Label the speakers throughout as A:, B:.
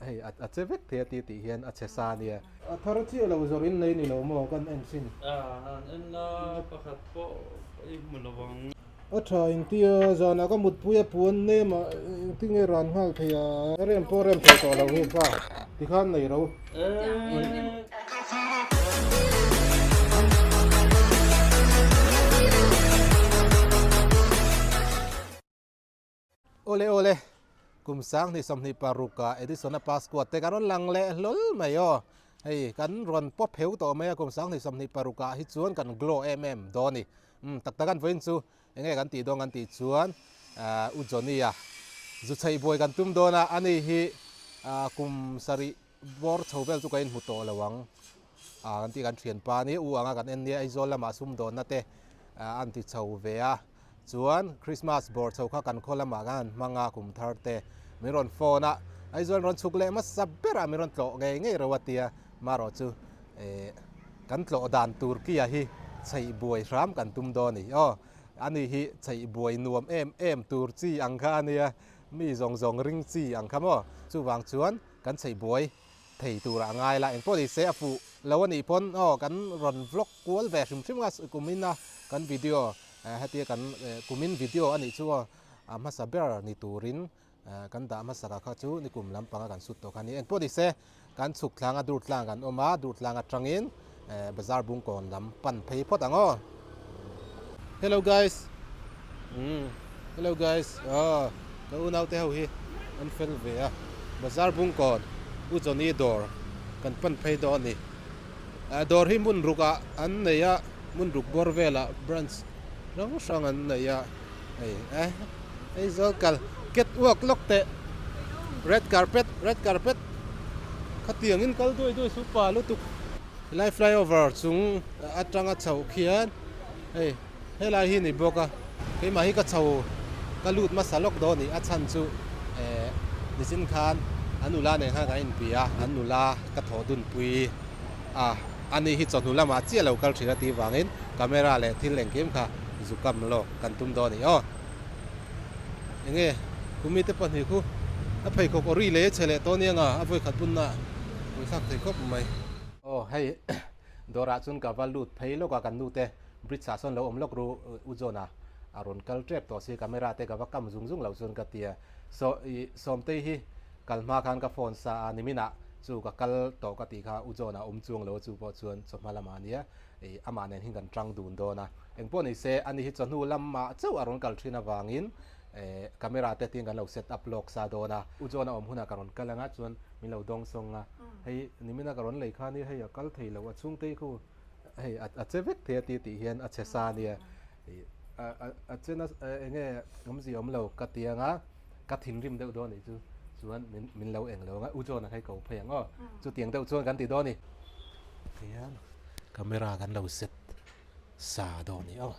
A: Hei a che vek thei a ti tih hian a chhe sa a nia. A thar chiah lo zawrh in nei ni lo maw kan en chin.
B: A han en la pakhat pawh i hmu lo ang.
A: A tha engtia zanah ka mutpui a puan nem a engtinge ran nghal thei a. Rem pawh rem thei tawh lo hi pa tikhan nei ro. Awle awle, kum 2026 ah Edison-a passport te kan rawn lang leh hlawl mai aw. Hei kan rawn pawp heu tawh mai a, kum 2026 ah hi chuan kan glow em em dawn a ni. Umm tak tak an vawiin chu eng nge kan tih dawn kan tih chuan U Johnny-a zu chheih buai kan tum dawn a, ani hi kum sarih bawr chho vel chu ka inhmu tawh lo ang kan tih kan thianpa a ni, U anga kan en nia Aizawl lamah sumdawnna te an ti chho ve a. Chuan Christmas bawr chho kha kan khaw lamah khan an hmang a, kum thar te min rawn phone a, Aizawl rawn chhuk leh hmasa berah min rawn tlawh ngei ngei ro a tia, marawh chu eh kan tlawh dan tur kia hi chheih buai hram kan tum dawn a ni aw, ani hi chheih buai nuam em em tur chi ang kha a nia, mi zawng zawng ring chi ang kha maw, chuvang chuan kan chheih buai thei turah a ngai la, engpawh ni se a fuh lo a nih pawn aw kan rawn vlog kual ve hrim hrim a, kumin a kan video Hetia kan kumin video a nih chu aw a hmasa ber ni turin kan dah hmasaka kha chu nikum lampanga kan sut tawh kha a ni. Engpawh ni se kan chhuk thlanga dur tlang kan awm a, dur tlang atangin bazar bungkawn lam pan phei phawt ang aw. Hello guys Hello guys aw ka unau te ho hi an fel ve a, bazar bungkawn U Johnny dawr kan pan phei dawn a ni. Dawr hi hmun rukah an nei a, hmun ruk bawr velah branch hrang hrang an nei a, hei eh Aizawl kal cat walk lawk teh red carpet red carpet khatiangin kal duai duai su pa lutuk helai flyover chung atanga chhoh khian hei helai hi ni bawk a keimah hi ka chho ka lut hmasa lawk dawn a ni a chhan chu eh nichin khan an nula nen khan kan inpi a an nula ka thawh dunpui a ani hi chawhnu lamah chiah lo kal thin a tih vangin camera leh thil engkim kha zu kam lawk kan tum dawn a ni aw enge kumi te pahnih khu a pheikhawk aw ri leh chhe leh tawh aniang a a vawikhat bunna puithlak thei khawp mai. Aw hei dawrah chuan ka va lut phei lawk a kan nu te. Bridge ah sawn lo awm lawk ru U John a a rawn kal tep tawh si camera te ka va kam zung zung loh chuan ka ti a saw i Sawmtei hi kal hma khan ka phone sa a nimin ah chu ka kal tawh ka tih kha U John a awm chuang lo a chu pawh chuan chawhma lamah a nia i amah nen hian kan tang dun dawn a engpawh ni se ani hi chawhnu lamah chauh a rawn kal thin avangin eh camera te tin kan lo set up lawk sa dawn a U John a awm hunah ka rawn kal anga chuan min lo dawng sawng a hei nimin a ka rawn lei khan i hei a kal thei lo a chhungtei khu hei a che vek thei a ti tih hian a chhe sa ania ih a a che na eng nge awmzia awm lo ka ti anga ka thinrim deuh dawn anih chu chuan min min lo eng lo anga u John-a kha i ko phei ang aw chutiang deuh chuan kan ti dawn a ni tihian camera kan lo set sa dawn a ni aw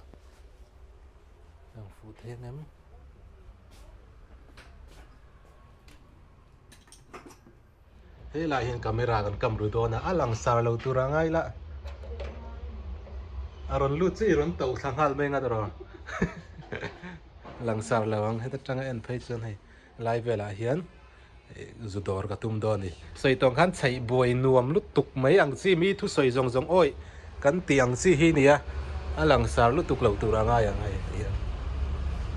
A: ang fuh thei ang em. Helai hian camera kan kam ru dawn a, a lang sar lo tur a ngai la. A rawn lut chu i rawn to thla nghal mai ngat rawh. Lang sar lo ang heta tanga en phei chuan hei lai velah hian zu dawr ka tum dawn a ni. Sawi tawng khan chheih buai nuam lutuk mai ang chi mi thusawi zawng zawng awih kan tih ang chi hi nia a lang sar lutuk lo tur a ngai ang hei ti hian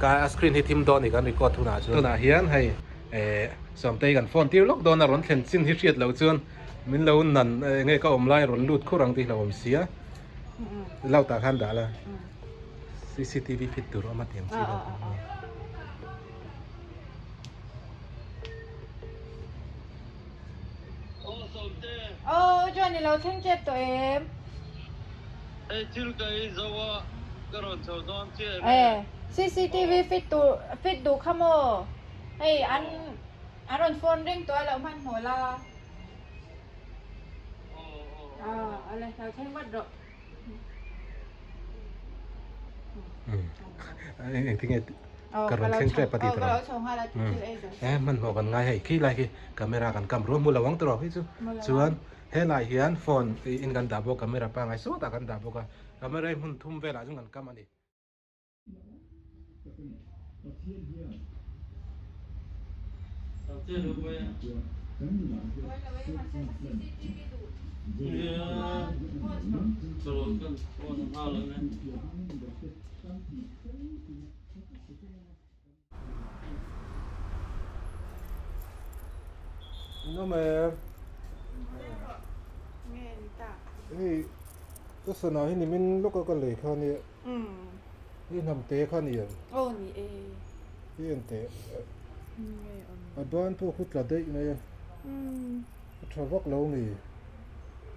A: ka a screen hi thim dawn a ni kan record hunah chuan. Tunah hian hei. Eh Sawmtei kan phone tir lawk dawn a rawn thlen chin hi hriat loh chuan min lo nan eng nge ka awm lai rawn lut khur ang tih hlauhawm sia lau tah khan dah la CCTV fit tur awm a ti ang chi deuh kha nia.
B: Aw Sawmte.
C: Aw chuan i lo thleng tep tawh em?
B: Hei thil ka ei zo a ka rawn chho dawn chiah em?
C: Eh CCTV fit tur fit duh kha maw? Hei an an rawn phone reng tawh a lo hmanhmawh la. Aw ale lo thleng vat rawh.
A: Engtin nge ka rawn thleng tep a tih tawh
C: Aw ka lo chho nghal a thil ei zo.
A: Eh hmanhmawh kan ngai hei khi lai khi camera kan kam ruah hmu lo ang tawh khi chu chuan helai hian phone in kan dah bawk camera pangngai sawtah kan dah bawk a camera hi hmun thum velah chuan kan kam a ni.
B: Nia, ka rawn kan phone nghal ang e.
A: Nawm e. Hei ka sana hi nimin lawka ka lei kha nia. Hei hnam te kha ni em?
C: Aw ni e.
A: Hei en teh. A ban pawh khu tla daih mai a. A tha vak lo mi.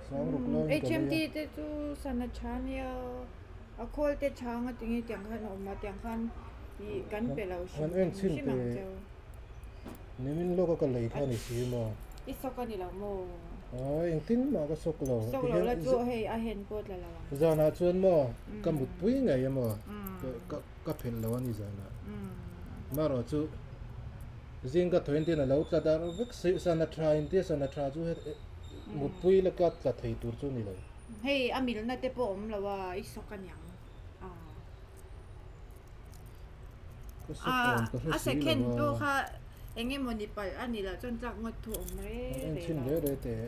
A: Sang ruk laiin ka lei a.
C: HMT te chu sana tha nia. A khawl te chhang a tinge tiang khan a awm a, tiang khan ih kan pe lo
A: hrim hrim ang
C: cheu.
A: Nimin lawk a ka lei kha a ni si maw?
C: I sawk a ni lo maw?
A: Aw engtin mah ka sawk lo.
C: Sawk lo la chu hei a hen pawh tla lo ang.
A: Zanah chuan maw ka mutpui ngei a maw? Ka phelh lo a ni zanah. Marawh chu zing ka thaw in a lo tla dar vek sana tha in tia sana tha chu mutpui la ka tla thei tur chu a ni lo.
C: Hei a milna te pawh awm lo a, i sawk a niang.
A: Ka sawk awm ka hre
C: A
A: si
C: second
A: lo
C: pawh
A: a.
C: kha eng emaw ni palh a ni loh chuan tlak ngawt thu awm re
A: An en
C: re
A: chhin
C: lo.
A: re re teh.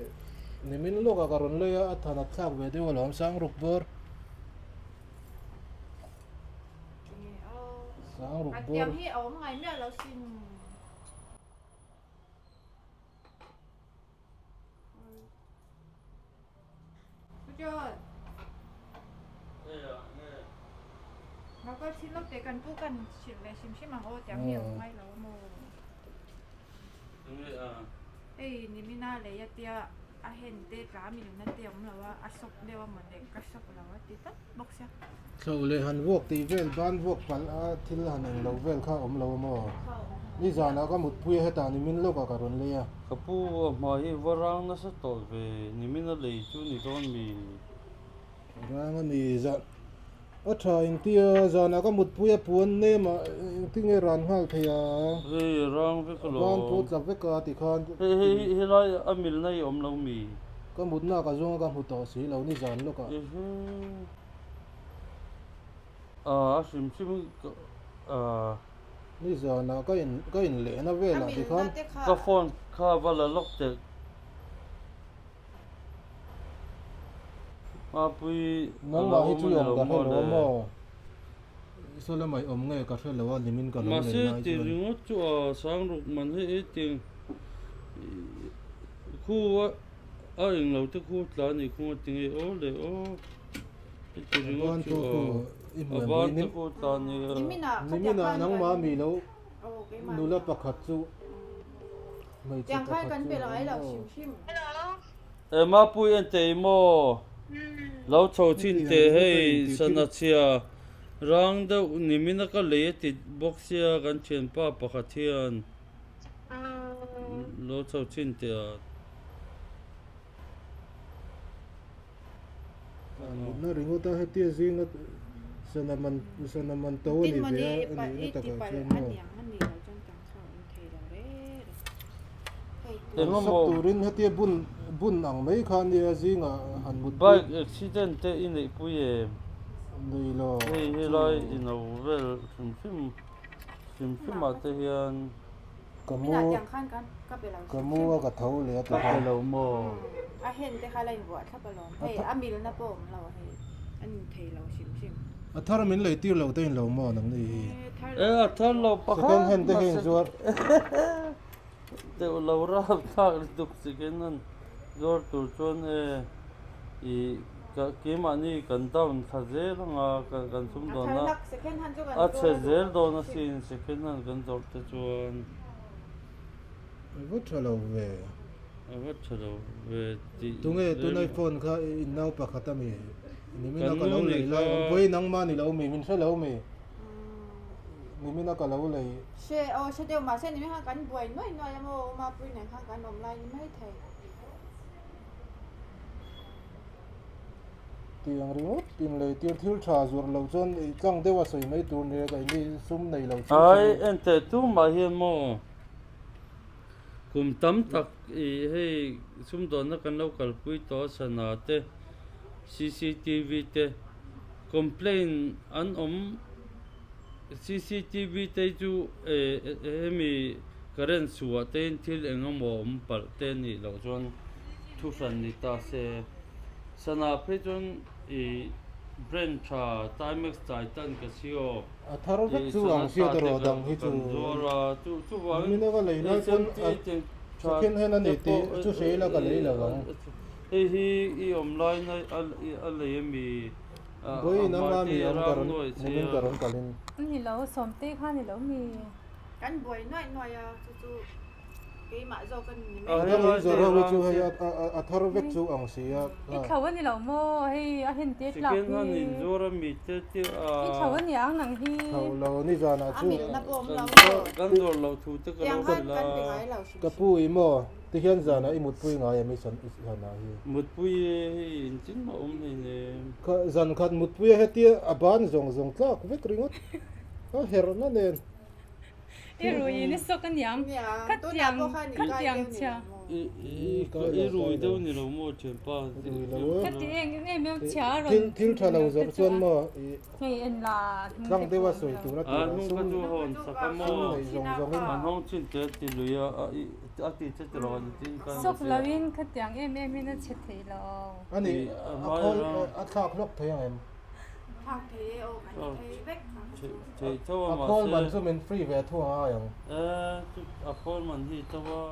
A: Nimin lawkah ka rawn lei a, a than a thlak ve deuh alawm sang ruk bawr.
C: Enge aw.
A: Sang ruk
C: A
A: bawr.
C: tiang hi a awm ngai miah lo sin.
A: Thlo leh han vuak tih vel ban vuak palh a thil han eng lo vel kha a awm lo a maw? Nizanah ka mutpui a hetah nimin lawkah ka rawn lei a.
B: Ka pu a hma hi va rang nasa tawh ve, nimin a lei chu ni dawn mi?
A: Rang a ni zan a tha engtia zanah ka mutpui a puan nem ah engtinge ran nghal thei a?
B: Hei rang vek alawm.
A: Ban pawh tla vek a tikhan.
B: Hei hei helai a milna hi a awm lo mi?
A: Ka mutna ka zawng a ka hmu tawh si lo ni zan lawkah.
B: Ehe. A hrim hrim a.
A: Ni zanah ka in ka in lehna velah tikhan.
B: Ka phone kha va la lawk teh. Mapui a lo
A: Nangmah hi
B: awm
A: chu
B: a ni
A: awm
B: lo
A: ka hre
B: maw
A: lo
B: le.
A: a maw? Saw lamah i awm nge ka hre lo a nimin ka lo lei
B: Mahse
A: lai
B: ti
A: chuan.
B: ringawt chu a sangruk man hi ei ting khu a a eng lo te khu tla a nih khung a ti nge aw le aw heti
A: A
B: ringawt
A: ban
B: chu
A: pawh
B: a
A: khu i hmu
B: a
A: em
B: ban
A: pui
B: te khu tla a ni a.
A: Niminah nangmah mi lo nula pakhat chu hmeichhe pakhat chu a awm aw.
B: E Mapui en teh i maw? Lo chho chin
A: Hetiang
B: teh
A: ringawt a
B: hei
A: intih thil.
B: sana chhia rang deuh nimina ka lei a ti bawk sia kan thianpa pakhat hian lo chho chin teh a.
A: An mutna ringawt a hetia zinga sana man sana man to a ni ve a a nihna takah chuan maw. An sak turin hetia bun bun ang mai kha ania zingah han mut pui.
B: Bike accident te i neih pui em?
A: Nei lo.
B: Hei helai ino vel hrim hrim hrim hrim ah te hian.
A: Ka mu ka mu a ka tho leh a ti
B: Ka pe lo maw?
C: A hen te kha la invuah thlap alawm. Hei a milna pawh awm lo hei a nin thei lo hrim hrim.
A: A thar min lei tir lo te in lo maw nang ni hi?
B: E a thar lo pakhat
A: Second hand te hi in zuar.
B: Deuh lo rap thlak lutuk second hand zuar tur chuan e i Ka keimahni kan down thla zel anga kan sum dawn a, a chhe zel dawn asin second hand kan zawrh te chuan.
A: A va tha lo ve.
B: A va tha lo ve tih
A: Tunge tunai phone kha i nau pakhat a mi? Nimina ka lo lei lai awm pawh i nangmah ni lo mi min hre lo mi? Nimina ka lo lei.
C: Hre aw hre deuh mahse nimin khan kan buai nuai nuai a maw Mapui nen khan kan awm lai ni maithei.
A: Tiang ringawt in lei tir thil tha zuar lo chuan ei tlang deuh a sawi mai tur nia ka ini sum nei lo chung
B: Ai
A: chuan.
B: Enteh tumah hian maw kum tam tak i hei sumdawnna kan lo kalpui tawh a sana te cctv te complaint an awm cctv te chu hemi. Current suah tein thil eng emaw awm palh te nih loh chuan thu hran ni ta se. Sana phei chuan i brand tha Timex Titan Casio
A: A thar vek
B: i
A: chu
B: sana
A: ang hriat
B: tha te
A: erawh
B: kan
A: dang hi chu
B: kan zuar a, chu chuvangin
A: Min ava lei lai pawn
B: HMT
A: a
B: tiang tha
A: second hand a
B: te
A: nei tih
B: pawh
A: chu hre ila ka lei lo ang.
B: Hei hi i awm laiin a lei ami a
A: Vawiin
B: hmai
A: anga
B: te
A: mi
B: a
A: ang ka
B: rang
A: rawn
B: nuai che
A: nimin
B: a.
A: ka rawn kalin.
D: Ni lo, Sawmtei kha ni lo mi.
C: Kan buai nuaih nuaih a, chu chu keimah zawk a ni mai.
B: A
A: A dang
B: helai
A: in zawrh
B: te
A: ho hi chu
B: rang
A: hei
B: che.
A: a thar vek chu ang si a.
D: I thlo a ni lo maw hei a hen te tlak
B: Second
D: hi.
B: hand in zuar a mi te te a.
D: I thlo a ni ang nang hi.
A: Thlo lo ni zanah
C: A
A: chu.
C: milna pawh awm lo maw.
B: Kan zawrh loh thu te ka lo
C: Tiang khan
B: hrilh a.
C: kan pe ngai lo hrim
A: Ka
C: hrim.
A: pu i maw tihian zanah i mutpui ngai em i zanah hi.
B: Mutpui e hei engtin mah awm hleinem.
A: Kha zan khat mutpui a hetia a ban zawng zawng tlak vek ringawt a herhna nen.
D: I rui in i sawk a niang. Kha tiang kha tiang chhia.
B: I rui deuh ni lo maw thianpa.
D: Kha ti eng em em chhia a rawn
A: Thil tha lo zawrh chuan maw i
D: Hei en la hnung
A: tlang
D: te
A: deuh a
D: pawh
A: sawi
D: awm lo.
A: tur a
B: A
A: tirah
B: hnung
A: sum
B: kha chu hawn sak a maw.
A: sum nei zawng zawng in.
B: A hnung chin te ti lui a a ti che ti lo a ni tin khan
D: Sawk lo in kha tiang em em in a chhe thei lo.
A: A ni a khawl a thlak hlawk thei ang em?
C: Thlak thei e aw kan ti thei vek.
B: Thei tho a
A: A
B: mahse.
A: khawl man chu min free ve thu ang ai ang.
B: E chu a khawl man hi tho a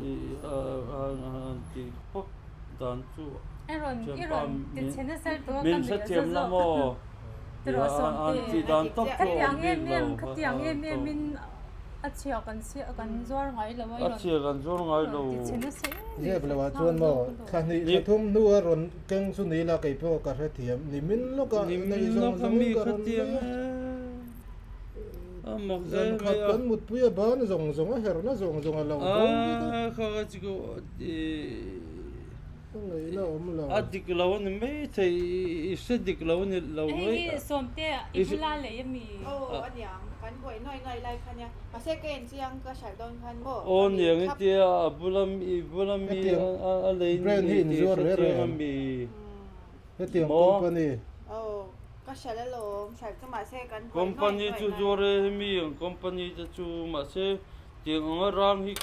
B: i an ti pawp dan chu
D: I rawn i rawn ti chhe nasa lutuk a ka
B: min
D: nuih a
B: hrethiam
D: za
B: la
D: zawk.
B: maw
D: Tiraw
B: an
D: Sawmte.
B: ti dan tawp chu a awm
D: Khatiang
B: bik
D: em em
B: lo
D: khatiang em em in a chhia kan chhia kan zuar ngai lo a i
B: a
D: rawn
B: chhia kan zuar ngai
D: rawn
B: lo.
D: ti chhe nasa em em
A: Zep lo ah chuan maw thla hnih thla thum hnu a rawn keng chu ni la kei pawh ka hrethiam ni min lawk a nei
B: Nimin
A: zawng
B: lawk a
A: zawng
B: mi
A: in ka rawn
B: khatiang
A: lei a.
B: e a mak
A: Zan
B: zel
A: khat
B: mai a.
A: kan mutpui a ban zawng zawng a herhna zawng zawng a lo bo vek a.
B: A kha ka chi ko i
A: Ka ngaihna awm lo.
B: A dik lo a ni mai thei i hre dik lo a ni lo mai.
D: Hei hi Sawmte i bula lei a mi?
C: Aw a niang, kan buai nuai nuai lai kha nia. Mahse ka en chiang ka hrilh dawn khan maw
B: Aw
C: ka mi
B: niang i
C: thlap.
B: tia a bula mi i bula mi
A: Hetiang
B: a lei
A: brand
B: ni
A: hi
B: tih
A: inzuar
B: hre
A: reh reh
B: chiang a
A: em?
B: mi?
A: Hetiang
B: Maw?
A: company.
C: Aw ka hrilh alawm, hrilh chu mahse kan buai nuai
B: Company
C: nuai
B: chu
C: lai.
B: zuar e hemi ang company te chu mahse tiang anga rang hi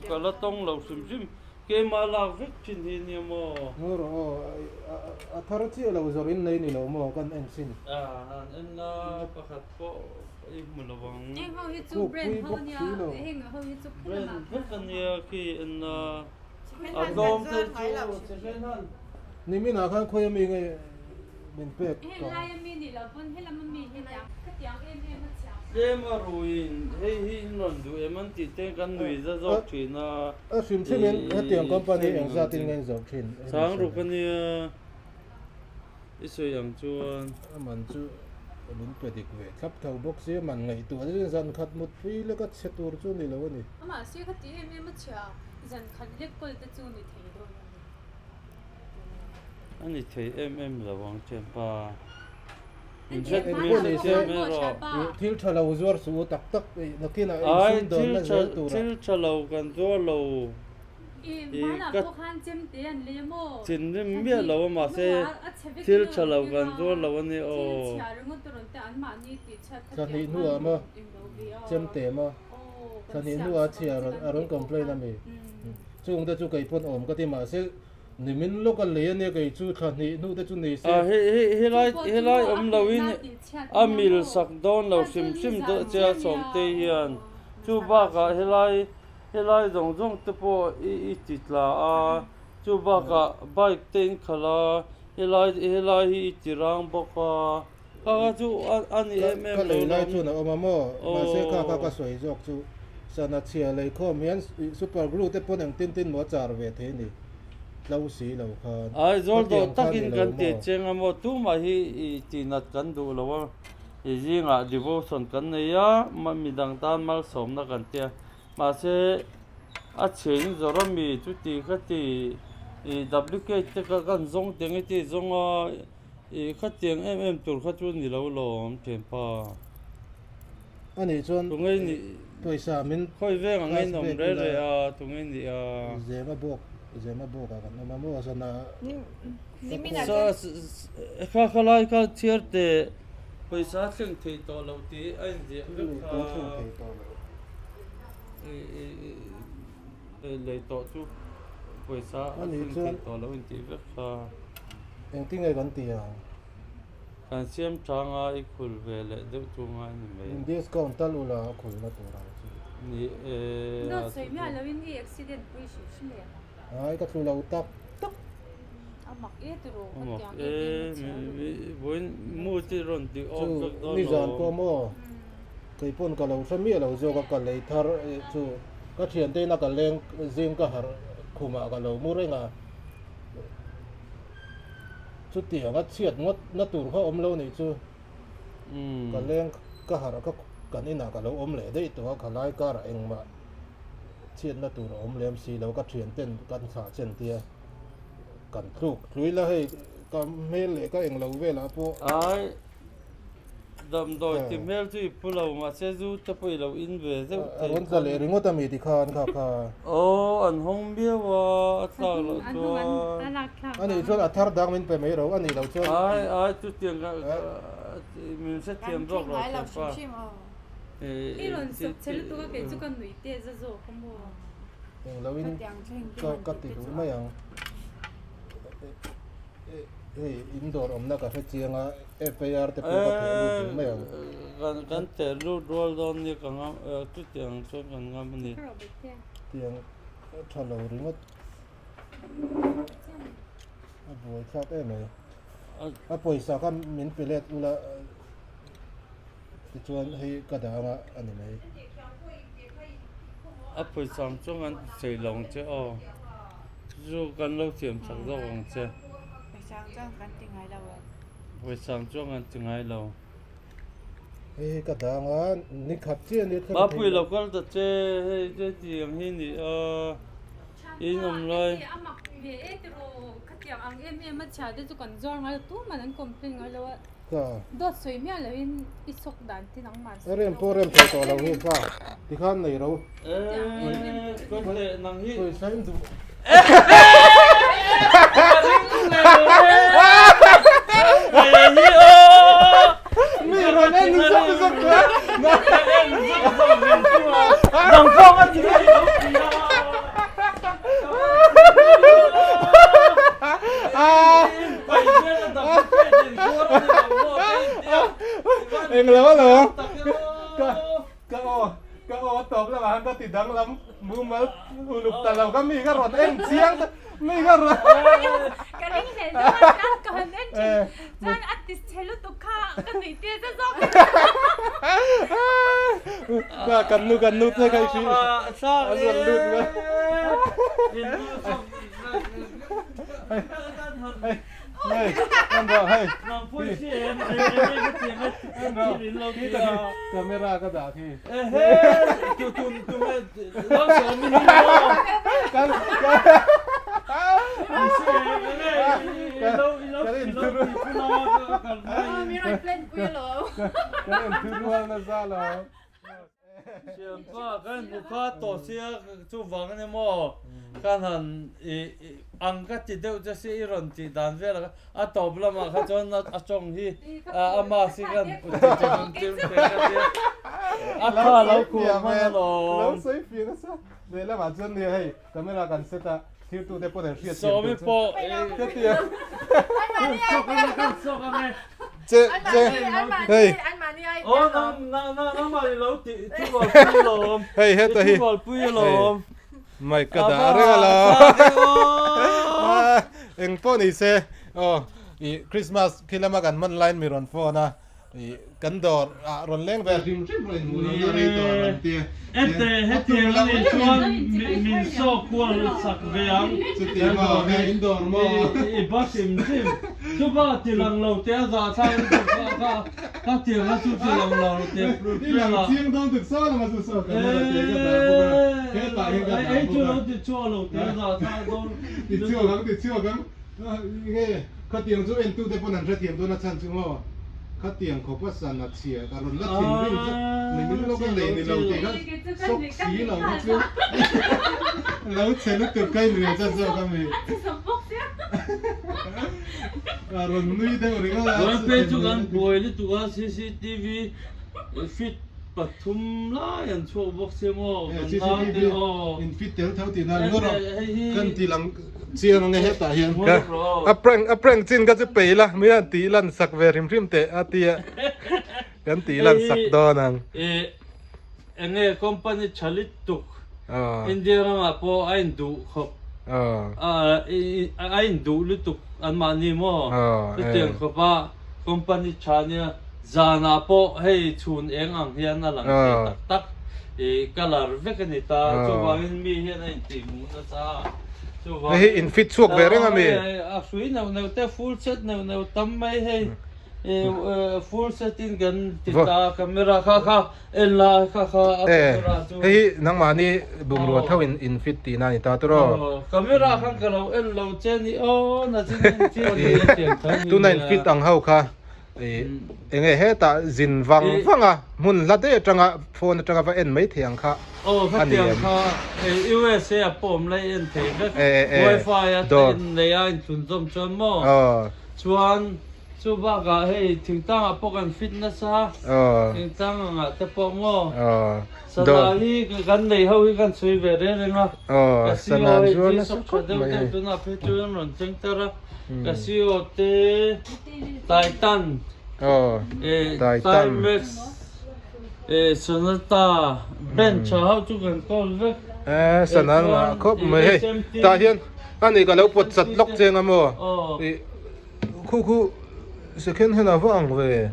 B: ka la tawng lo hrim hrim. Keimah lak vek thin hi nia maw?
A: Ngaw rawh aw, a thar chiah lo zawrh in nei ni lo maw kan en sin.
B: A han en la pakhat pawh i hmu lo ang.
D: Heng ho hi chu brand ho ania, heng ho hi chu khi lamah
B: Brand vek ania khi en la.
C: Second
B: A
C: hand
B: tlawm
C: kan
B: te
C: zuar ngai lo
B: chu second hand.
A: Nimin ah khan khawi ami nge min pek
D: Heng
A: tawh.
D: lai ami nih loh pawn helam ami hi aniang khatiang em em a chhiah.
B: Tlem a ruiin hei hi in rawn duh em an tih te kan nui za zawk thin a.
A: A hrim hrim in hetiang company eng zat in nge in zawrh thin?
B: Sang ruk ania i sawi ang chuan.
A: A man chu min pe dik ve thlap tho bawk si a man ngaihtuah zet zan khat mutpui lek a chhe tur chu ni lo a ni.
D: Amah se khati em em a chhia zan khat lek kawl te chu ni thei dawn a ni.
B: A ni thei em em lo ang thianpa.
D: Min hriat
B: hriat mai rawh.
A: Thil tha lo zuar suh u tak tak nakinah insum dawnna zel tura.
B: Thil tha lo kan zuar lo.
D: I hmanah pawh khan chemte an lei a maw?
B: Thinrim miah lo a mahse thil tha lo kan zuar lo a ni aw.
D: Thil chhia ringawt a rawn te anmahni tih chhiat kha
A: Thla hnih hnuah maw chemte maw thla hnih hnuah chhia a rawn complain a mi. Chungte chu kei pawn awm ka ti mahse Nimin lawk a lei ania kei chu thla hnih hnu te chu ni se.
B: A hei hei helai helai awm lo in a mil sak dawn lo hrim hrim deuh che a Sawmtei hian chu bakah helai helai zawng zawng te pawh i i ti tla a chu bakah bike te in khalh a helai helai hi i ti rang bawk a kha kha chu a a ni em em
A: Ka
B: lo
A: lei lai
B: lawm.
A: chuan a awm a maw mahse kha kha ka sawi zawk chu sana chhia lei khawm hian super glue te pawn engtin tin maw a char ve thei ni. Tlo si lo khan.
B: Aizawl dawh
A: Khatiang khan
B: takin
A: i lo
B: kan ti
A: maw?
B: cheng a maw? Tumah hi i tihnat kan duh lo a, i zingah devotion kan nei a, midang tan malsawmna kan tia. Mahse, a chhin zawrh a mi chuti kha ti i duplicate te kha kan zawng tiang i ti zawng a, i khatiang em em tur kha chu ni lo lawm thianpa.
A: A nih chuan
B: Tunge nih
A: pawisa min
B: khawi veng ang
A: class
B: in awm
A: vek
B: reh
A: ila
B: reh a tunge nih a.
A: Zema bawk Zema bawk ah kan awm a maw zan ah
C: Nimin ah
B: Sa
C: chuan
B: kha kha lai kha chhiar teh pawisa thleng thei tawh lo tih a inziah vek
A: Thleng
B: kha.
A: thei tawh lo.
B: Lei tawh chu pawisa a thleng theih tawh lo intih vek kha.
A: Engtin nge kan ti ang?
B: Kan siam chang a i khul ve leh deuh chu ngai ni mai.
A: In discount tal ula a khulna tur ang chu.
B: Ni e.
D: Dawt sawi miah lo in i accident pui hrim hrim em?
A: Ai ka tlu lo tak tak.
D: A mak e tiraw
B: ka tiang em em a chhia lutuk. Vawiin mood i rawn ti off vek dawn lo.
A: Chu nizan pawh maw kei pawn ka lo hre miah lo zawk a ka lei thar chu ka thiante in a ka leng zing ka harh khumah ka lo mu reng a. Chutiang a chhiat ngawt na tur kha awm lo nih chu ka leng ka harh ka kan inah ka lo awm leh daih tawh a khalai karah engmah chhiat na tur a awm lem si lo ka thian ten kan thlah chen tia kan tluk tlui la hei ka hmel leh ka englo velah pawh
B: Ai Damdawi ti hmel chu i pu lo mahse zu te pawh i lo in ve zeuh thei.
A: A rawn tla leh ringawt a mi ti khan kha kha.
B: Aw an hawng miau a, a tlak loh chuan.
A: A nih chuan a thar dang min pe mai ro a nih loh chuan.
B: Ai ai chutiang ka min hrethiam zawk lo che pa.
D: I rawn sawp che lutuk a kei chu ka nuih te za zawk a maw.
A: Eng lo in ka ti duh mai ang. Hei in dawr awmna ka hre chiang a FIR te pawh ka theh lut duh mai ang.
B: Kan theh lut rual dawn nia ka ngam chutiang chuan kan ngam a ni.
A: Tiang a tha lo ringawt a buai thlak em mai. A pawisa kha min pe let ula tichuan hei ka dah anga a ni mai.
B: A pawisa ang chuan kan ti thei lo ang che aw. Chu kan lo thiam chak zawk ang che.
C: Pawisa ang chuan kan ti ngai lo ang.
B: Pawisa ang chuan kan ti ngai lo.
A: Hei hi ka dang a, ni khat chiah ania thleng thei.
B: Mapui lo kal ta che, hei che tiang hi ni a, in awm lai.
D: A mak ve e tiraw, khatiang ang em em a chhia te chu kan zuar ngai lo, tuman an complain ngai lo a.
A: Ka.
D: Dawt sawi miah lo in i sawk dan te nangmah
A: sawi lo. Rem pawh rem thei tawh lo hi ka tikhan nei ro.
B: Eee ka teh nang hi.
A: Pawisa in duh. Mi rawn en zak zak a.
B: Nang pawh ka ti lo ti a.
A: Eng lo alo ka ka aw ka aw tawp lamah khan ka ti danglam mumal uluk ta lo ka mi ka rawn en chiang ta mi ka rawn
D: Ka ring hlel deuh a chuan ka han en thin chuan a ti chhe lutuk kha ka nuih tir ta zawk
A: Ka kan nu kan nu te kha i hri a rawn lut mai. Camera ka dah khi.
B: Thianpa kan hmu kha tawh sia chuvang a ni maw? Kan han i ang ka ti deuh che sia i rawn tih dan vel a a tawp lamah kha chuan a tawng hi ama si kan ti che kan tir che ka tia a tha lo khuh hman alawm.
A: Lo sawi fir nasa lehlamah chuan nia hei camera kan set a thirtute pawh an hriat thiam tur chu.
B: Sawmi pawh
A: Ka tia. Che che hei. Hei heta hi. Mai ka dah reng a lo. Eng pawh ni se aw i Christmas khi lama kan hman laiin mi rawn phone a. I kan dawr ah rawn leng ve hrim hrim pawh inhmuh lo na rei tawh rawn ti.
B: Ete hetiang a nih chuan min saw kual sak ve ang.
A: Chuti maw he in dawr maw.
B: I ba hrim hrim. Chupa ti lang lo te a zah thlak lutuk kha kha kha tiang a chu ti lang lo te
A: I lang chiang dawn tuk saw lama chu saw camera te ka dah bawk a hetah hian ka dah bawk a.
B: Ei chu lo ti chhuak lo te a zah thlak dawn.
A: Ti chhuak ang ti chhuak ang. Nge khatiang chu entute pawn an hrethiam dawn a chhan chu maw? Khatiang khawp a san a chhia ka rawn la thinrim chu ni min lawk a nei ni lo tih kha sawk si lo kha chu lo chhe lutuk ka inrel chat zawk a mi. A rawn nui deuh ringawt a.
B: Rawn phei chu kan buai lutuk a cctv fit. pathum lai an chhuak bawk sia maw kan naute aw.
A: In fit tel tho tih nan ngawt rawh kan ti lang chiang ange hetah hian. A prank a prank chin kha chu pei la mi hian tih lan sak ve hrim hrim teh a tia kan tih lan sak dawn ang.
B: Enge company tha lutuk India ramah pawh a induh khawp a induh lutuk anmahni maw chutiang khawpa company tha nia zanah pawh hei chhun eng ang hian a lang thei tak tak ih colour vek a ni ta chuvangin mi hian a intihhmuh nasa a chuvangin
A: hei hi in fit chhuak ve reng a mi
B: a hrui neuh neuh te full set neuh neuh tam mai hei full set in kan ti ta camera kha kha En la kha kha a camera chu.
A: Hei hi nangmahni bungrua tho in in fit tihna a ni ta tawh aw.
B: Camera khan ka lo en lo che ni aw na chin en chiah ni a tiang tho ni.
A: Tuna in fit ang ho kha eng nge hetah zin vang vang a hmun hla daih atanga phone atanga va en mai thei ang kha
B: a ni em. Aw khatiang kha USA a pawh awm lai en thei vek wifi a nei a inthlunzawm chuan maw chuan Chu bakah hei thingtangah pawh kan fit nasa, thingtang angah te pawh maw sana hi kan nei ho hi kan sawi ve reng reng a, ka CEO hei chi sawk tha deuh deuh tunah phei chu an rawn cheng tar a, ka CEO te Titan, Timex, Sonata, bench ah ho chu kan kawl vek.
A: Sana ngah khawp mai hei tah hian ani ka lo pawt chat lawk cheng a maw. Khu khu second hand a va ang ve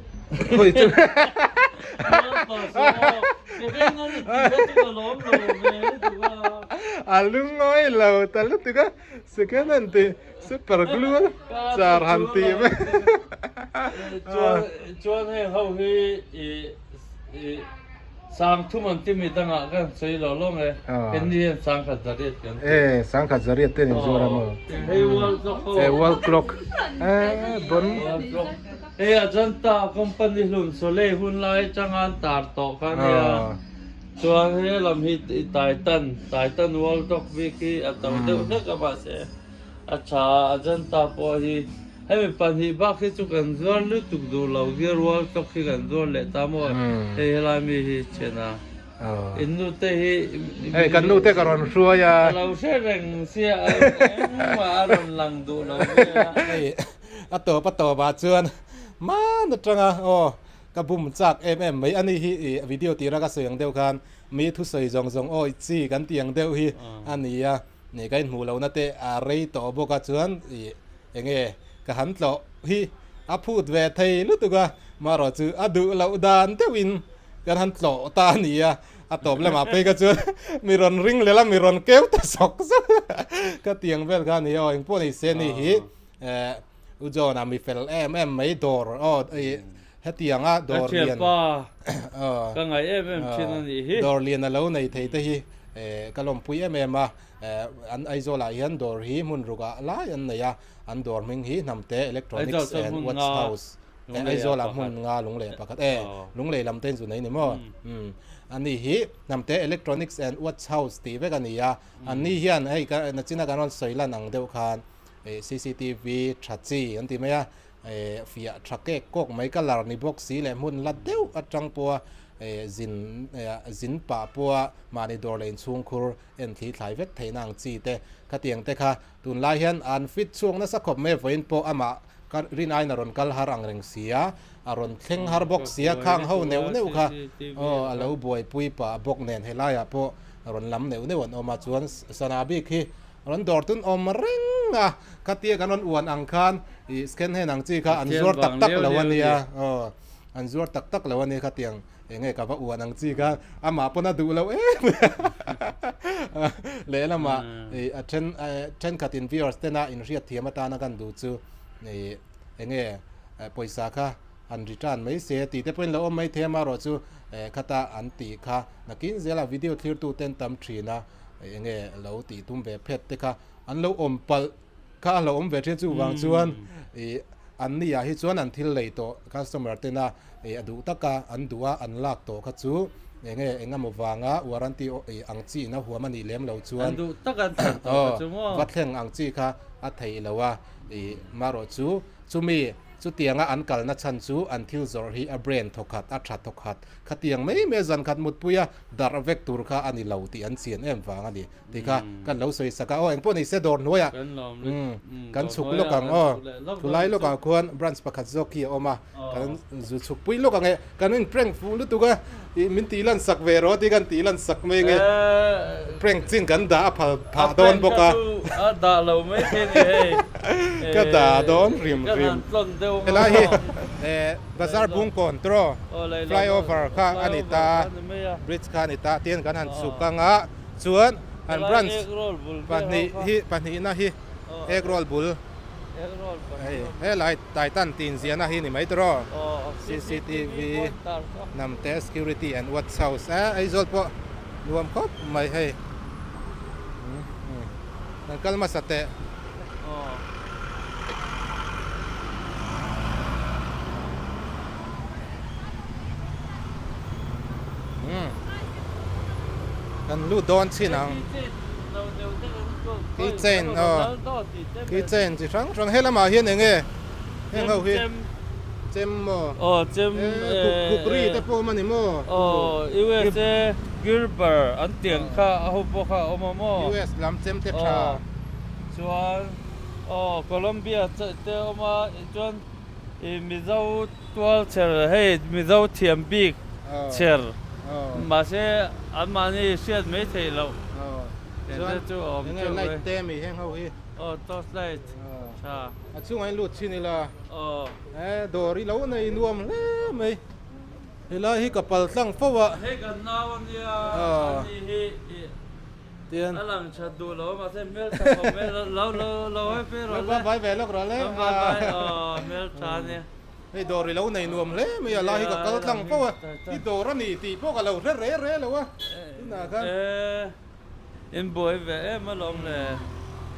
A: khawi chu a lungawi lo ta lutuk a second hand tih super glue char han tih mai
B: chuan heng ho hi i Sang thum an timi dangah kan sawi lo lawng e, keini hian sangkhat zariat kan ti.
A: E, sangkhat zariat te ni zuar a maw?
B: Hei world clock ho.
A: E, world clock. E, bon.
B: World clock. Hei Ajanta company hlun Soleil hun lai atanga an tar tawh kha nia. Chuan he lam hi Titan, Titan world clock bik hi a to deuh hlek a mahse a tha a, Ajanta pawh hi Hemi pahnih bak hi chu kan zuar lutuk duh lo gear world clock hi kan zuar leh ta maw hei helai mi hi thian a in nu te hi
A: hei kan nu te ka rawn hruai a
B: ka lo hre reng sia engmah a rawn lang duh lo vel a
A: hei a tawp a tawp ah chuan hman atanga aw ka bum chak em em mai ani hi ih video tira ka sawi ang deuh khan mi thusawi zawng zawng awi chi kan tih ang deuh hi a ni a. Nih ka inhmuh lohna te a rei tawh bawk a chuan ih enge ka han tlawh hi a phut ve thei lutuk a, marawh chu a duh loh dan deuhin kan han tlawh ta a ni a, a tawp lamah phei kha chuan mi rawn ring lel a mi rawn keu ta sawk sawk a, ka tiang vel kha a ni aw engpawh ni se ni hi eh U John-a mi fel em em mai dawr aw ih hetianga dawr lian
B: ka ngaih em em thin a nih hi.
A: Dawr lian a lo nei thei te hi ka lawmpui em em a, an Aizawlah hian dawr hi hmun rukah lai an nei a, an dawr hming hi Hnamte Electronics and Watch House Aizawlah hmun nga Lunglei pakhat e Lunglei lam te in zu nei ni maw ani hi Hnamte Electronics and Watch House tih vek a ni a, anni hian hei nachina kan rawn sawi lan ang deuh khan cctv tha chi an ti mai a. Fiah tha kek kawk mai ka lar ni bawk si leh hmun la deuh atang pawha zin zin pah pawha mahni dawr leh inchhungkhur en thli thlai vek theihna ang chi te khatiang te kha tunlai hian an fit chhuak nasa khawp mai a vawiin pawh amah ka rin aiin a rawn kal har ang reng si a a rawn thleng har bawk si a khang ho neuh neuh kha aw a lo buaipui pah bawk nen helaiah pawh rawn lam neuh neuh an awm a chuan sana bik hi Rawn dawr tun awm reng a, khatia kan rawn uan ang khan ih scan hen ang chi kha an zuar tak tak lo a nia, aw an zuar tak tak lo a nia khatiang eng nge ka va uan ang chi kha amah pawn a duh lo em a lehlamah ih a then thenkhatin viewers tena inhriat thiam atana kan duh chu ih eng nge pawisa kha an return mai se tih te pawhin lo awm mai thei amaherawh chu khata an tih kha nakin zela video thlirtu ten tam thin a. Enge lo tih tum ve phet te kha an lo awm palh kha a lo awm ve thin chuvang chuan ih an ni ah hi chuan an thil lei tawh customer tena ih a duh taka an duh a an lak tawh kha chu enge engemaw vanga warranty ih ang chi in a huam a nih lem lo chuan
B: An duh tak an thlen tawh kha chu maw?
A: Va thleng ang chi kha a theih lo a ih marawh chu chumi. Chutianga an kalna chhan chu an thil zawrh hi a brand thawkhat, a tha thawkhat, khatiang mai mai zan khat mutpuia darh vek tur kha a ni lo tih an chian em vang a ni tih kha kan lo sawi sak a. Aw engpawh ni se dawr hnuaiah kan chhuk lawk ang aw, thulai lawkah khuan branch pakhat zawk hi a awm a, kan zu chhuk pui lawk ang e, kan in prank fuh lutuk a, ih min tih lan sak ve rawh tih kan tih lan sak mai nge, prank chin kan dah a phal phah dawn bawk a,
B: a dah lo mai thei ni hei,
A: ka dah dawn rim rim, helai hi bazar bungkawn tawh flyover kha a ni ta, bridge kha a ni ta tin kan han chhuk ang a, chuan an branch pahnih hi pahnihna hi egg roll bul. Hei helai Titan tih inziahna hi ni mai tawh aw CCTV Hnamte Security and Watch House eh Aizawl pawh nuam khawp mai hei kan kal hmasa teh. Kan lut dawn chin ang. Key chain aw key chain chi hrang hrang he lamah hian eng nge heng ho hi chem maw
B: aw chem
A: kukri te pawh awm a ni maw
B: aw USA Gerber an tiang kha a ho pawh kha a awm a maw
A: US lam chem te tha
B: chuan aw Colombia te a awm a chuan I Mizo tual chher hei Mizo thiam bik chher mahse anmahni hriat mai theih loh
A: eng te chu a awm teuh mai. Light te mi heng ho hi.
B: Aw torch light tha.
A: A chungah in lut chin ila. Aw. E dawr i lo nei nuam hle mai. Helai hi ka pal tlang fo a.
B: Hei kan nau ania ani hi i.
A: Tian.
B: A lang that duh lo mahse hmel tha khawp mai lo lo lo hai pe rawh le.
A: Lo vai ve lawk rawh le.
B: Lo vai vai aw hmel tha ania.
A: Hei dawr i lo nei nuam hle mai a lai hi ka kal tlang fo a i dawr a ni tih pawh ka lo hre re re lo a tunah khan.
B: E in buai ve em alawm le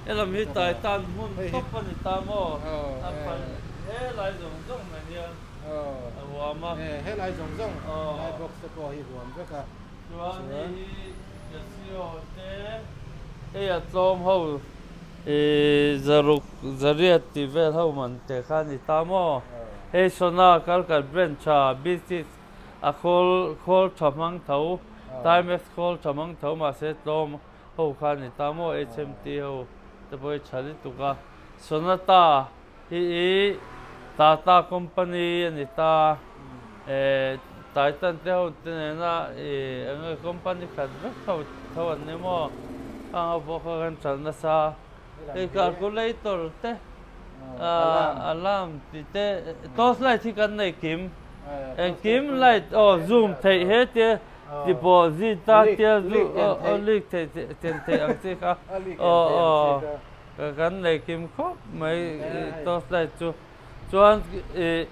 B: helam hi tai tan hmun tawp a ni ta maw a phal helai zawng zawng mai hian a huam a.
A: Helai zawng zawng lai box te pawh hi huam vek a.
B: Chuan hei hi Casio te hei a tlawm ho ih zaruk zariat tih vel ho man te kha a ni ta maw? Hei Sona kalkal brand tha B6 a khawl khawl tha hmang tho Timex khawl tha hmang tho mahse tlawm ho kha a ni ta maw? HMT ho te pawh hi tha lutuk a Sonata Hi i Tata company a ni ta. Eh Titan te ho te nena i eng nge company khat vek tho tho an ni maw? Khang ho pawh kha kan ṭalh nasa. Hei calculator te ah alarm tih te torch light hi kan nei kim. Engkim light aw zoom theih he tia ti pawh zit a tia aw leak theih ken theih ang chi kha aw aw. Kan nei kim khawp mai torch light chu chuan ih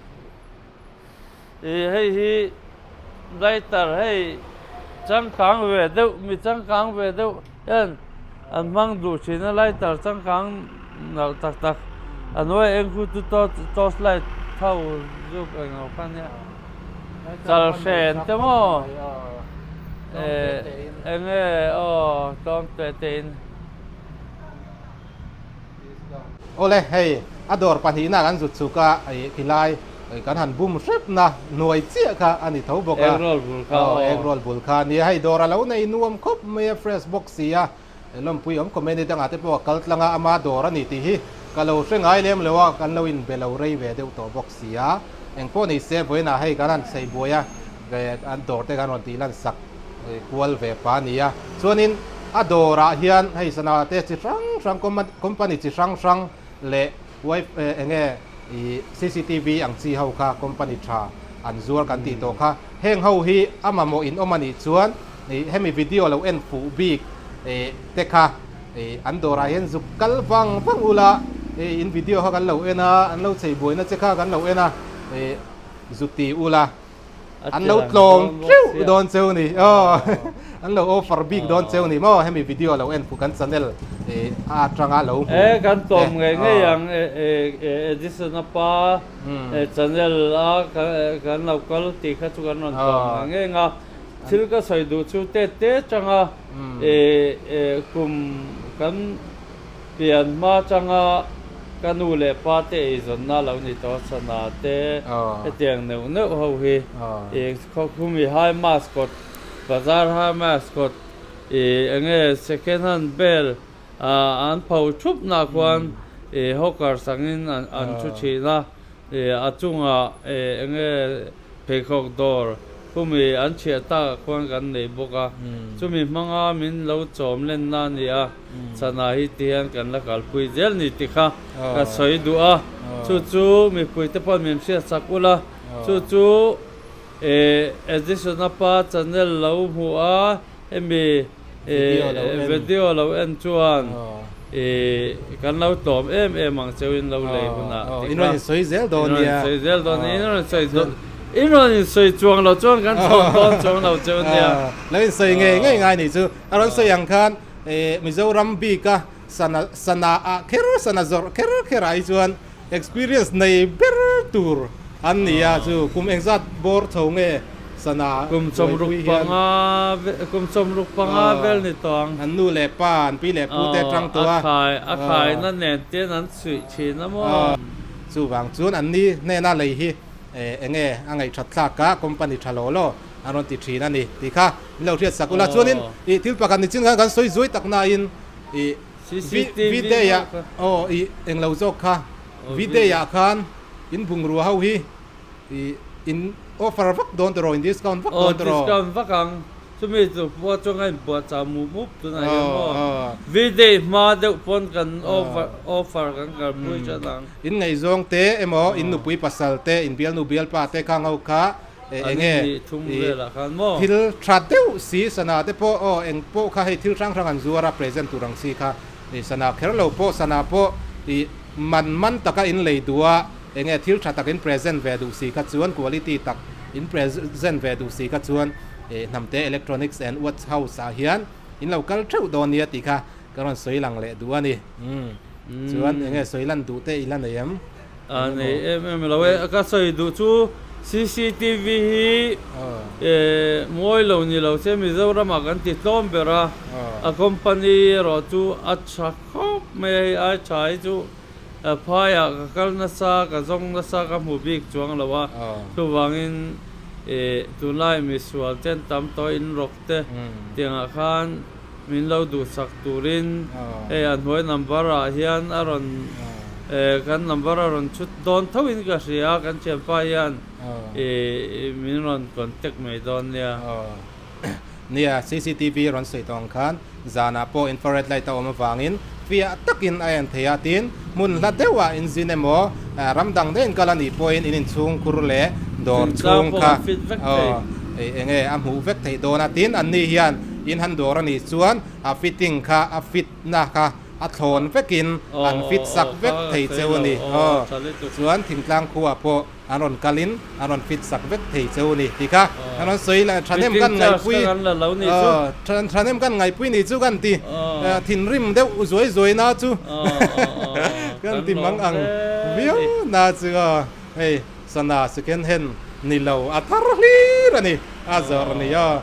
B: ih hei hi lighter hei changkang ve deuh mi changkang ve deuh hian an hmang duh thin a lighter changkang nalh tak tak a hnuai eng khu chu torch light ho zuk englo kha nia chal hren te maw eh eng nge aw tlawm te te in.
A: Awle, hei a dawr pahnihna kan zut chhuk a, khilai kan han bum hrepna hnuai chiah kha a ni tho bawk a.
B: Egg roll bul kha aw.
A: Egg roll bul kha a nia, hei dawr a lo nei nuam khawp mai a, fresh bawk si a, lawmpui awm khawp mai a ni, dangah te pawh a kal tlang a, ama dawr a ni tih hi ka lo hre ngai lem lo a, kan lo inbe lo rei ve deuh tawh bawk si a, engpawh ni se vawiinah hei kan han chei buai a, dawr te kan rawn tih lan sak. Kual ve pa a ni a, chuanin a dawrah hian hei sana te chi hrang hrang company chi hrang hrang leh eng nge ih cctv ang chi ho kha company tha an zuar kan tih tawh kha heng ho hi a mamawh in awm a nih chuan ih hemi video lo en fuh bik ih te kha ih an dawrah hian zuk kal vang vang ula ih in video kha kan lo en a an lo chei buaina che kha kan lo en a ih zuk ti ula. An lo tlawm teuh dawn cheu ni aw an lo offer bik dawn cheu ni maw hemi video lo en fuh kan channel a atanga lo hmu
B: E kan tlawm ngei ngei ang Edison a pa channel a kan lo kal tih kha chu kan rawn tlawm ngei ngei ang a thil ka sawi duh chu te te tanga kum kan pian hma tanga. Ka nu leh pa te eizawnna lo ni tawh sana te hetiang neuh neuh ho hi ih khawkhumi high mascot bazar high mascot ih enge second hand bel ah an pho thup nah khuan ih hawkers angin an thu thin a ih a chungah ih enge pheikhawk dawr khumi an chhiah takah khuan kan nei bawk a chumi hmanga min lo chawm lenna a ni a. Chana hi ti hian kan la kalpui zel ni ti kha ka sawi duh a, chu chu mipui te pawh min hriat sak ula, chu chu eh Edison a pa channel lo hmuh a hemi eh video lo en chuan eh kan lo tlawm em em ang cheu in lo lei hunah ti kha in rawn
A: sawi zel dawn nia,
B: sawi zel dawn nia, in rawn sawi dawn in rawn insawi chuang lo chuan kan tlawm dawn chuang lo cheu nia.
A: Lo insawi ngei ngei ngai nih chu. A rawn sawi ang khan Mizoram bika sana sana ah kher sana zawrh kher kher ah hi chuan experience nei ber tur an ni a chu kum engzat bawr tho nge sana
B: Kum
A: buaipui hian
B: kum sawmruk panga vel ni tawh ang.
A: An nu leh pa an pi leh pu te tang tawh a.
B: A khai a khaina nen ten an suih thin a maw.
A: Chuvang chuan an ni hnena lei hi enge a ngaihthat thlak a company tha law law an rawn ti thin a ni tih kha Min lo hriat sak ula chuanin ih thil pakhat ni chin khan kan sawi zuai tak nain ih V day ah aw ih englo zawk kha V day ah khan in bungrua ho hi ih in offer vak dawn tawh rawh in discount vak dawn tawh rawh.
B: Aw discount vak ang chumi chu pawh chuan ka inbuatchah mup mup tunah hian maw V day hma deuh pawn kan offer offer kan kalpui than ang.
A: In ngaihzawng te emaw in nupui pasal te in bialnu bialpa te khang ho kha
B: Eng nge
A: thil tha deuh si sana te pawh aw eng pawh kha hei thil hrang hrang an zuar a present tur ang si kha ih sana kher lo pawh sana pawh ih man man taka in lei duh a eng nge thil tha tak in present ve duh si kha chuan quality tak in present ve duh si kha chuan ih hnamte electronics and watch house ah hian in lo kal theuh dawn nia tih kha ka rawn sawi lang leh duh a ni chuan eng nge sawi lan duh te i la nei em?
B: A nei em em lo e, ka sawi duh chu cctv hi mawi lo ni lo se Mizoramah kan ti tlawm ber a, a company erawh chu a tha khawp mai a, hei ai tha hi chu phaiah ka kal nasa ka zawng nasa ka hmu bik chuang lo a, chuvangin tunlai misual ten tam tawh in rawk te tiangah khan Min lo duhsak turin hei a hnuai number ah hian a rawn eh kan number a rawn chhut dawn tho in ka hria a kan thianpa hian ih min rawn contact mai dawn nia.
A: Nia cctv a rawn sawi tawh ang khan zanah pawh infrared light a awm avangin fiah takin a en thei a tin hmun hla deuhah inzin emaw ram dang daih in kal a nih pawhin in inchhung khur leh dawr chhung kha eng nge a hmuh vek theih dawn a tin anni hian in han dawr a nih chuan a fitting kha a fit na kha a thlawn vekin an fit sak vek thei cheu a ni aw chuan thingtlang khuaah pawh an rawn kalin an rawn fit sak vek thei cheu a ni tih kha an rawn sawi leh thahnem kan ngaihpui aw thahnem kan ngaihpui nih chu kan ti thinrim deuh zuai zuai na chu kan ti mang ang viau na chu aw hei sana second hand ni lo a thar hlir a ni a zawrh a ni aw.